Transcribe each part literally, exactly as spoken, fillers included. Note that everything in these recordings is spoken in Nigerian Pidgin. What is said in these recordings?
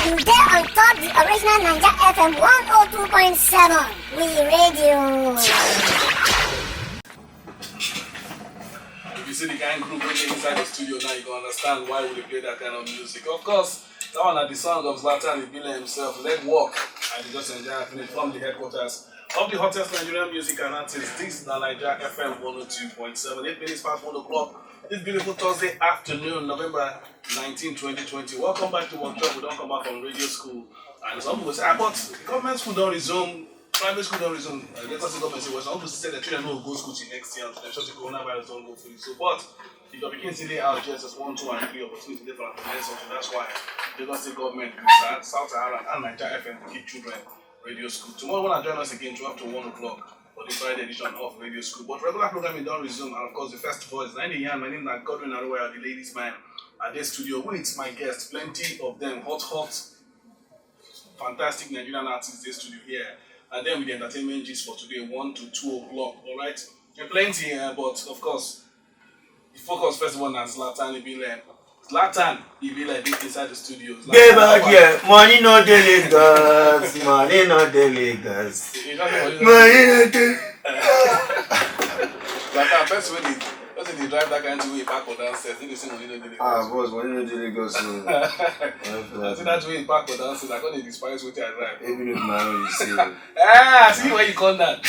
You dey on top the original Naija F M one oh two point seven. We radio. If you see the kind group wey dey inside the studio now, you go understand why we dey play that kind of music. Of course, that one na the song of Zlatan Ibile himself, Leg Walk, and you just enjoy am finish from the headquarters of the hottest Nigerian music and artists. This na Naija F M one oh two point seven. Eight minutes past one o'clock this beautiful Thursday afternoon, November nineteen, twenty twenty. Welcome back to Workshop. We don come back from radio school. And some people say, ah, but government school don resume, private school don resume. Uh, Lagos State government say, well, some people say the children no go school till next year, until the coronavirus don go fully. So, but if your pikin still dey out, J S S one, two, and three, opportunity dey for am to learn something. That's why Lagos State government, South Sahara, and Naija F M dey give children radio school. Tomorrow, when I join us again, twelve to one o'clock for the Friday edition of Radio School. But regular programming don resume, and of course, the first voice, na im dey yarn. My name na Godwin Aruwaya, the ladies man. I dey studio with my guests, plenty of them, hot, hot, fantastic Nigerian artists dey studio here. And then with the entertainment gist for today, one to two o'clock, all right? There plenty, uh, but of course, the focus first of all na Zlatan Ibile. Zlatan Ibile dey inside the studio. Zlatan, Dey back how are here, money no dey Lagos, money no dey Lagos, you? You just say money no money no dey. Zlatan, person wey dey, person dey drive that kind thing wey park for downstairs, he dey say money no dey Lagos. Ah, boss, money no dey Lagos o. I say that way park for downstairs, I come dey despise wetin I drive. Even if na how you say, Ah, see where you come down.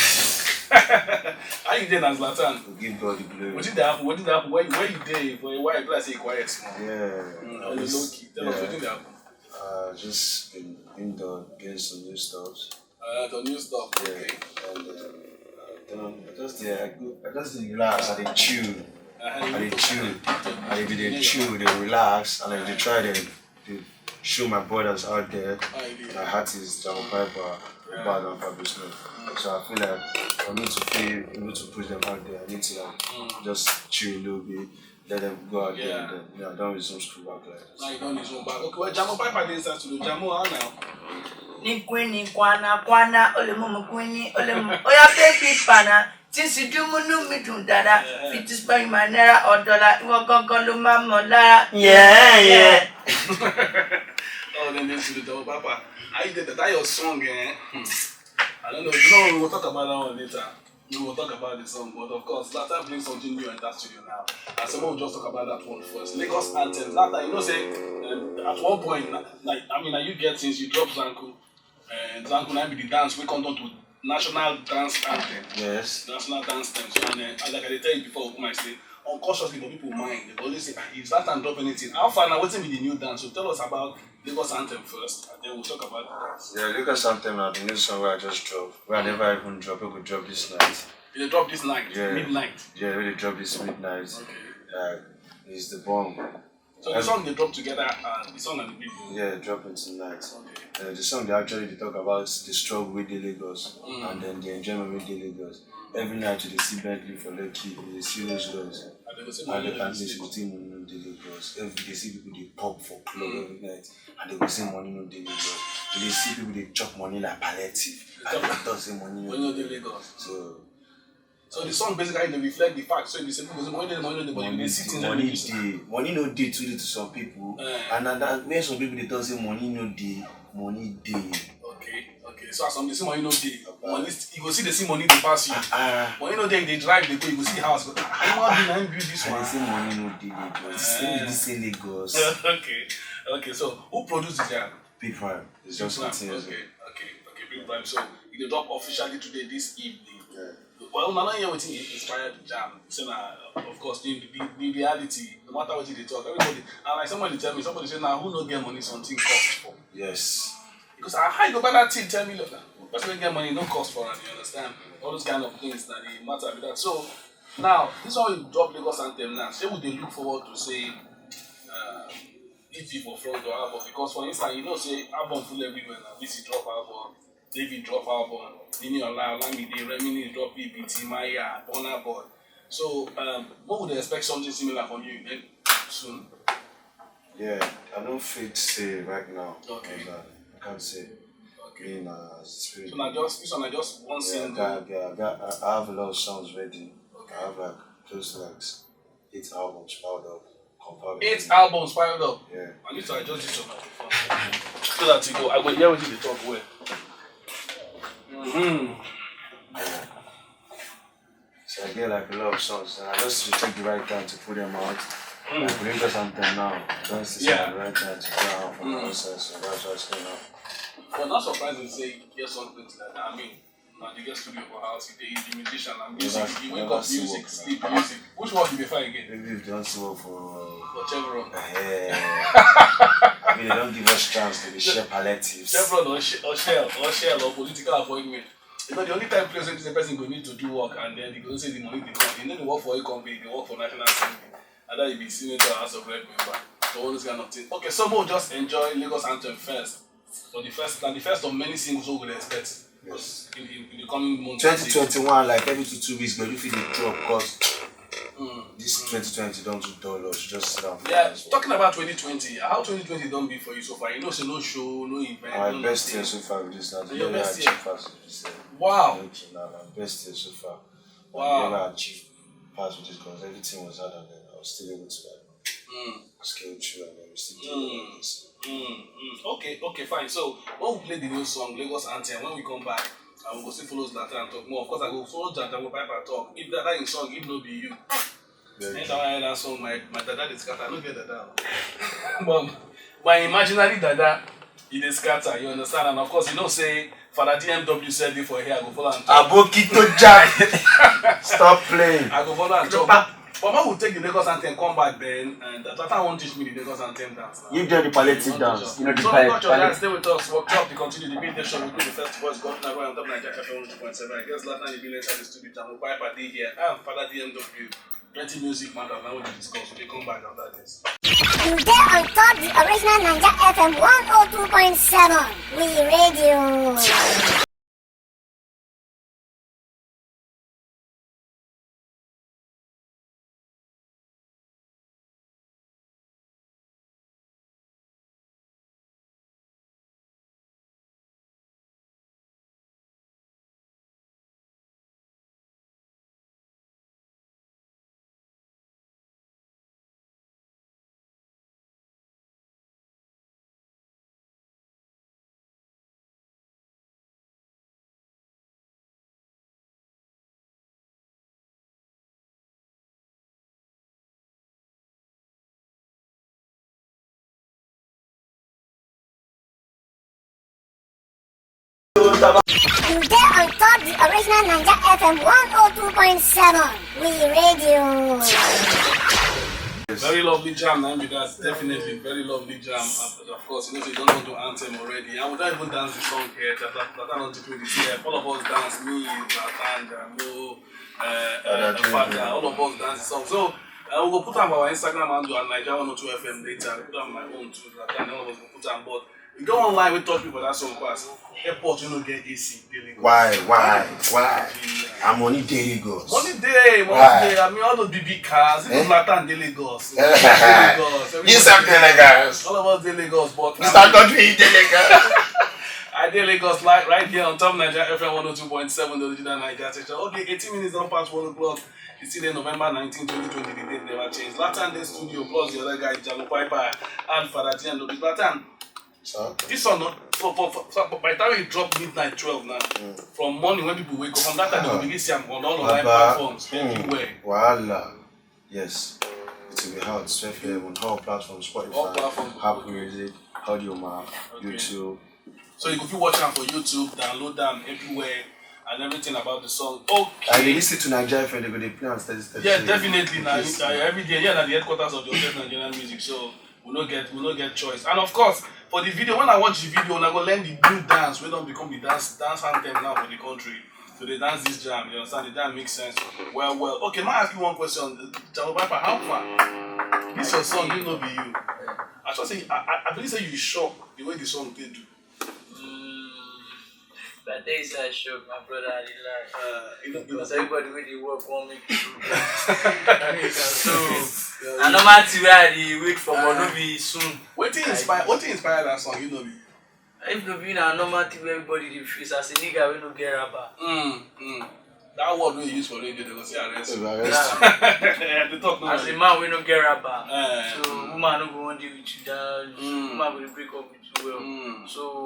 How you dey na Zlatan? we give God the glory. Wetin dey happen? Wetin dey happen? Where you, where you dey? For a while, be like say you quiet small. Yeah. Mm, on the low key. Tell us Yeah. wetin dey happen. Uh, just been indoor doing some new stuff. Uh, the new stuff. Yeah, Okay. and uh, I don't, I just dey, I go, I just dey relax. I dey chill. I Uh, dey chill. I dey, dey chill, dey relax, and I dey try dey, dey show my brothers out there, how you dey? my artists, Jamo Piper, Bad and Fabio Snow. So I feel like for me to feel able to push them out there, I need to like just chill a little bit, let them go out there. Yeah. And then, yeah, I don't resume school back like this. Now you don resume back. Okay, well, Jamo Piper dey inside studio. Jamo, how now? Ni kwini kwana kwana ole mumu kwini ole mumu oya baby pana tisi dumunu mi dun dada fifty spend my naira or dollar iwọ gangan ló máa mọ̀ lára. Yeah, yeah. Oh, then they should tell Papa. How you did that? That your song, eh? Hmm. I don't know. You know, we will talk about that one later. We will talk about the song, but of course, Zlatan brings something new in that studio now. And so we'll just talk about that one first. Lagos anthem. Zlatan, you know, say um, at one point, na- like I mean, now you get things. You drop Zanku. Uh, Zanku now be the dance. We come down to national dance anthem. Yes. National dance anthem. So and, uh, and like I dey tell you before, Okuma, I say unconsciously for people mind, they go always say, ah, if Zlatan drop anything, how far now? Wetin be the new dance? So tell us about Lagos anthem first, and then we'll talk about the dance. Yeah, Lagos anthem na the new song wey I just drop. Wey I never even drop. We go drop this night. You dey drop this night, Yeah. midnight. Yeah, we dey drop this midnight. Okay. Uh, it's the bomb. So the song they drop together, uh, the song and the video. Yeah, dropping tonight. Okay. Uh, the song they actually dey talk about the struggle with the Lagos and then the enjoyment with the Lagos. Every night you dey see Bentley for Lekki, you dey see Rolls Royce. And they go say And money they no can dey see Lagos. Kuti money no dey Lagos. Every day see people dey pop for club every night, and they go say money no dey Lagos. You dey see people dey chop money like palliative, and they talk say money no Money no dey. dey Lagos. So So the song basically dey reflect the fact. So if you say people go say money dey, money no dey, but you dey see things wey money dey. Dey, money no dey too dey to some people, Eh. and na that where some people dey talk say money no dey, money dey. Okay, okay. So as some dey see money no dey, money st- you go see dey see money dey pass you. Ah, Money no dey, you dey drive dey go, you go see house. Go, ah, I wan be na him build this and one. They say money no dey Lagos. This thing, this say Lagos. Okay, okay. So who produce the jam? P Prime. It's just Prime. fifteen years Okay, okay, okay. Big Prime. So you dey drop officially today this evening. Yeah. Well, una no hear wetin inspire the jam. Say na, of course, the, the, the reality. No matter what you dey talk, everybody. And like somebody tell me, somebody say, now who no get money, something cost for. Yes. Because I how you go buy that thing ten million. Person wey get money no cost for am. You understand? All those kind of things na the matter be that. So now this one you drop Lagos anthem now. Say we dey look forward to say uh, E P for front or album, because for instance you know say album full everywhere now. Wizzy drop album, David drop album, Nini Ola, Olamide, Reminisce drop E P, Timaya, Burna Boy. So um, what would they expect something similar from you then soon? Yeah, I don't fit say right now. Okay. But I can't say. Okay. In uh, spirit. So na just this one na just one Yeah, single. I, got, yeah, I, got, I have a lot of songs ready. Okay. I have like close to like eight albums piled up, compiled. Eight albums piled up. Yeah. I need to adjust this on my phone. That you go, I go hear what you talk well. Mm-hmm. So I get like a lot of songs, and I just to take the right time to put them out. Mm. Like Lagos Anthem now, don't see yeah. the right time to put out for mm. myself, so that's why it's going on. But not surprising to say yes something like that. I mean, now they get studio for house, they eat the musician and music. You wake up music, sleep music. Which one do they find again? Maybe if they don't see work for for Chevron. Eh. I mean, they don't give us chance to be share palliatives. Chevron or, sh- or Shell, or Shell or political appointment. You know, the only time place where this person go need to do work and then they go say the money they come. You know, they work for a company, they work for National Assembly. And then you be senator, House of Rep member. So all this kind of thing. Okay, so we'll just enjoy Lagos Anthem first. For the first, and the first of many singles we will expect yes. in, in, in the coming months. twenty twenty-one, like every two, two weeks, but if you dey drop, because mm. this mm. twenty twenty don't do dull us. Just sit down. Yeah, talking about twenty twenty, how twenty twenty don't be for you so far? You know, say no show, no event. My no best year so far with this now. Your best year. Wow. Best year so far. Wow. I never achieved past with this because everything was hard and then I was still able to like mm. scale through and then we still do mm. this. Mm, mm. Okay, okay, fine. So when we play the new song, Lagos Anthem, when we come back, and we go see follow Zlatan and talk more. Of course, I go follow Zlatan, go Piper talk. If that that in song, if no be you. Anytime I hear that song, my, my dada is scatter. I don't get dada. But my imaginary dada, he dey scatter. You understand? And of course, you know say Father D M W said it for here. I go follow and talk. Aboki to Jack. Stop playing. I go follow and talk. But when we take the Lagos Anthem, come back then, and that I want teach me the Lagos Anthem dance. Now. You do the palliative dance. You know the so palliative. Stay with us. Workshop to continue the midday show. We do the first voice. Governor Roy on top Nigeria F M one oh two point seven. I guess last time you be later the studio. Jamu Piper dey here. I'm Father D M W. Plenty music matter. Now we discuss. We come back after this. You dey on top the original Naija F M one oh two point seven. We radio. You dey on top the original Naija F M one oh two point seven. We radio. Very lovely jam, na be that. Definitely, very lovely jam. Of course, you know, you don't want to anthem already. And we don't even dance the song here. That, that, that I don't do this here. All of us dance. Me, Zlatan, Jamo, uh, uh, Father, all of us dance the song. So uh, we go put on our Instagram handle at Naija one oh two F M later. Put on my own too. Zlatan, all of us go put on board. You go online, we talk people that song pass. Airport, you know, get A C. Why, why, why? I'm money day Lagos. Money day, money day. I mean, all those B B cars, even eh? Zlatan dey Lagos. Lagos. He's up there, Lagos. All of us dey Lagos, but Mister Godfrey dey Lagos. I dey Lagos like right here on top Naija F M one oh two point seven, the original Naija station. Okay, eighteen minutes don pass one o'clock. It's still there, November nineteenth, twenty twenty. The date never changed. Zlatan dey studio plus the other guy, Jamu Piper and Father T and Zlatan. This one, not for, for, for, for by the time you drop midnight twelve now, mm. from morning when people wake up, from that time they begin see am on all online platforms mm. everywhere. Voila. Yes. It will be out twelve p.m. on all platforms, Spotify, all platforms, Apple okay. Music, Audio Mac, okay. YouTube. So you go fit watch am for YouTube, download am everywhere, and everything about the song. Okay. I dey listen to Naija F M, they go dey play am steady, steady. Yeah, definitely. Na every day, yeah, na the headquarters of the Orchestra Nigerian Music. So we no get we no get choice. And of course, for the video, when I watch the video, una go learn the new dance wey don become the dance dance anthem now for the country. So they dance this jam, you understand? The jam makes sense. Well, well. Okay, ma ask you one question. Jamo Piper, how far? This your song, you no be you. I just say I, I, I believe say you shock the way the song dey do. Mm, but there is a shock, my brother. I dey lie. Uh, you know, because everybody wey dey work wan make it. So na normal thing wey I dey wait for, but no be soon. Wetin inspire? Wetin inspire that song? You know me. If no be na normal thing wey everybody dey face as a nigga wey no get raba. Mm, mm. That word wey you use for radio, they go say arrest you. They go arrest you. Yeah, they talk normally. As a man wey no get raba, eh. So woman no go wan dey with you. That mm. woman go dey break up with you well. Mm. So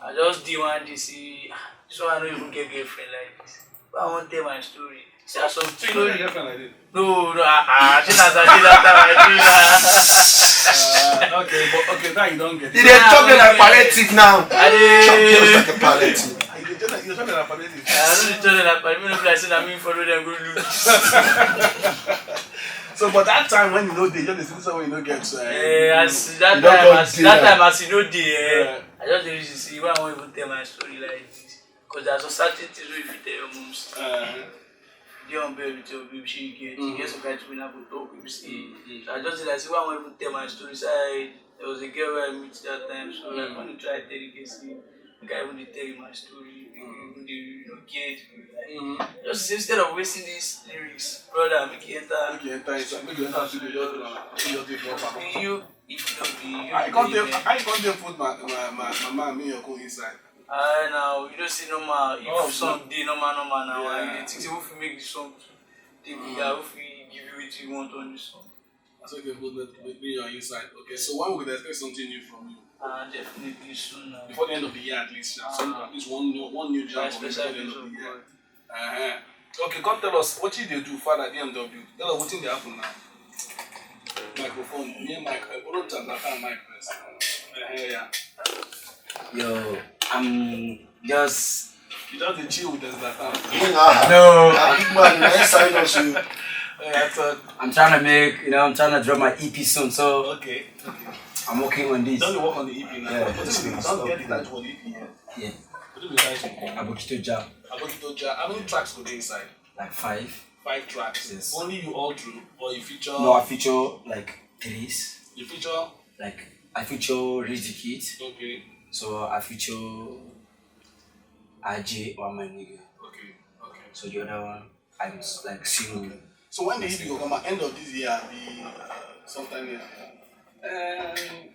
I just dey one day say, "Ah, this one no even get girlfriend like this. But I wan tell my story." See as some things no Your girlfriend like this. No, no, ah, ah, she na that day that time I do that. Uh, okay, but okay, now you don't get You dey chop me like palliative now. I Chop me dey, just like a palliative. You dey tell you tell me that palliative. I don't dey tell them that, but me no be like say na me follow them go look. So, but that time when you know they just dey see someone you no get. Uh, Eh, as that You don't time, come as dey that like- time as you know dey, eh, Yeah. I just dey reason say why I wan even tell my story like this. Cause there are some certain things wey you fit tell your mom say uh, dey on bed with your baby, she get, you get some kind thing wey na go talk, you see. So I just dey like say why I wan even tell my story. Say I, there was a girl wey I meet that time, so like when you try tell the girl say, make I even dey tell you my story, make you even dey, you know, get. Just say instead of wasting these lyrics, brother, make you enter. Make you enter inside, make you enter studio, just uh, make you just dey drop am. Be you, if you don't be you, I you can't dey take, there. I can't take put my my my my man me your go inside. Ah, now you don't see normal. If Oh, song dey normal, normal now, and you Yeah. dey think say who fit make the song dey be that, who fit give you wetin you want on the song. I said okay, put me, me me your inside. Okay, so when we could expect something new from you Ah, definitely soon now. before the end of the year at least? Now, some, at least one new one new By jam from you before special the end grace of of the year. God. Uh-huh. Okay, come tell us what you dey do, Father D M W. Tell us what dey happen now. Microphone, me and mic. I put on Jonathan mic first. Uh-huh, yeah. Yo, I'm just You just dey chill with Jonathan. No. Big man, you ain't sign us. You. Yeah, I thought. I'm trying to make, you know, I'm trying to drop my E P soon, so Okay, okay. I'm working on this. Don't you work on the E P now? Yeah, What is it's it? it's Don't not- get the title for the E P yet. Yeah, What is the title? Abokito Jam. Abokito Jam. How many tracks go dey inside? Like five. Five tracks. Yes. Only you all through, or you feature? No, I feature like three. You feature? Like I feature Rich the Kid. Okay. So I feature R J or my nigga. Okay. Okay. So the other one, I'm s- like single. So when the E P go come out, end of this year, be uh, sometime next year. Um,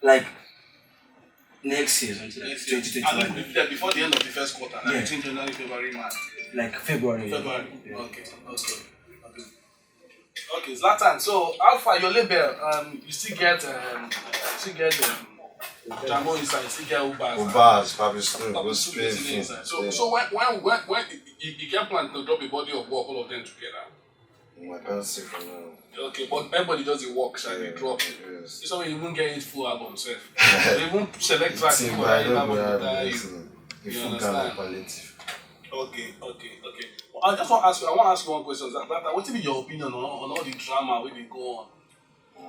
like next year, something like Next year. twenty I mean, twenty-one. before, before the end of the first quarter, like Yeah. between January, February, March. Like February. February. Okay. Okay. Okay. Okay, Zlatan. So, how far your label? Um, you still get um, you still get um, Jamo inside, you still get Ubaz. Ubaz, Papi Snoop, Papi go Snoop spray is still film. Inside. So, so when when when when you, you get plan to drop a body of work, all of them together? My country for now. Okay, but everybody just dey work, shall we drop it? Yes. This one you won't get it full album, sef. They won't select tracks See, for but I that don't album go with have that a you. lesson. The You full understand? kind of quality. Okay, okay, okay. Well, I just want to ask you. I want to ask you one question. That, that, what is your opinion on, on all the drama wey dey go on? Uh,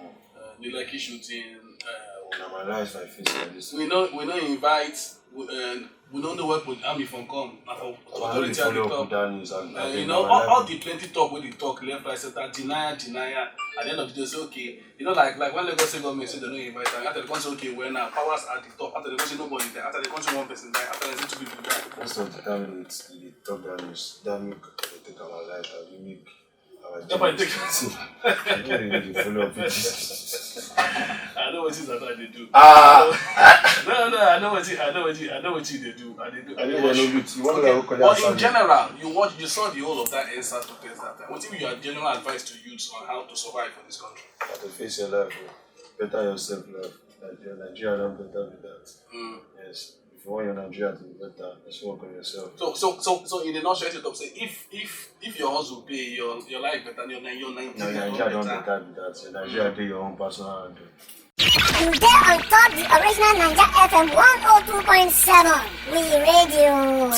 the Lekki shooting. Uh, Na my life I face like this. we no we no invite. We, uh, we no know where put army from come. Na for I don't authority at the follow up top. with that news. And Uh, I you think know, na all, my all life. The plenty talk wey dey talk left, right, center, denial, denial. At the end of the day, say okay. You know, like like when Lagos State government say they no invite am, after they come say okay, well now powers at the top. After they come say nobody there. After they come say one person die. After they say two people die. Most of the time, it's the talk that news. That make they take our life. That we make our That might take. I don't really dey follow up with this. I know what is that they do. Ah, No, no, I know what you, I know what you, I know what you they do. I they do. I don't know what you want Okay, to call but that. In general, you watch, you saw the whole of that N S A S protest that time. What is your general advice to youths on how to survive for this country? How to face your life, oh. Better yourself, life. Nigeria, Nigeria don't better with that. Mm. Yes. If you want your Nigeria to be better, just work on yourself. So, so, so, so, in a nutshell, to say if, if, if your hustle pay, your, your life better, your, your Nigeria, Your Nigeria don't better with that. Your Nigeria dey your own personal handle. You dey on top the original Naija F M one oh two point seven. We radio.